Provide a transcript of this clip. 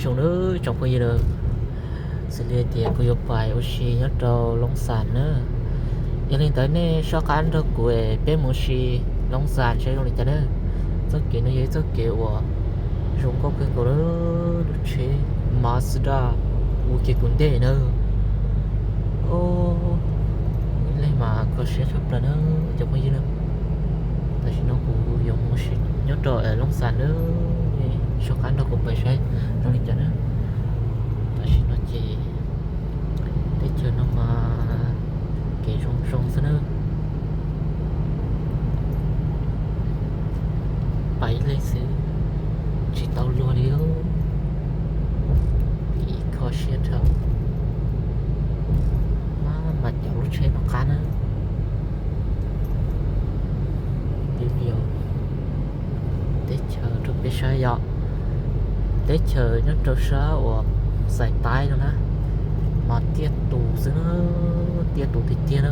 Zoo nawb tsoom phooj ywg, xws li tias kuv yuav pais ua si nyob rau Loob Xas na. Yog li ntawd nej soj qab nrog kuv es peb mus ua si Loob Xas seb zoo li cas na. Txoj kev no yog ib txoj kev uas zoo nkauj kawg nkaus na, lub tsheb Mazda uas kev kuv ntej na. Ib leeg mas kho siab tshaj plaws na cov phooj ywg na. Tam sim no kuv yuav mus ua si nyob rau Loob Xas na, soj qab nrog kuv pais saib zoo li cas na. Tam sim no ces teb chaws no mas kev zoo zoo xwb na. Pais ib leeg xwb tsis tau luag li. Ib kho siab dhau. Mas caum lub tsheb no qab na. View teb chaws rau peb saib yom. Teb chaws nyob rau sab uas Xais Taib no na, mas tiaj tus xwb na, tiaj tus tiag tiag na.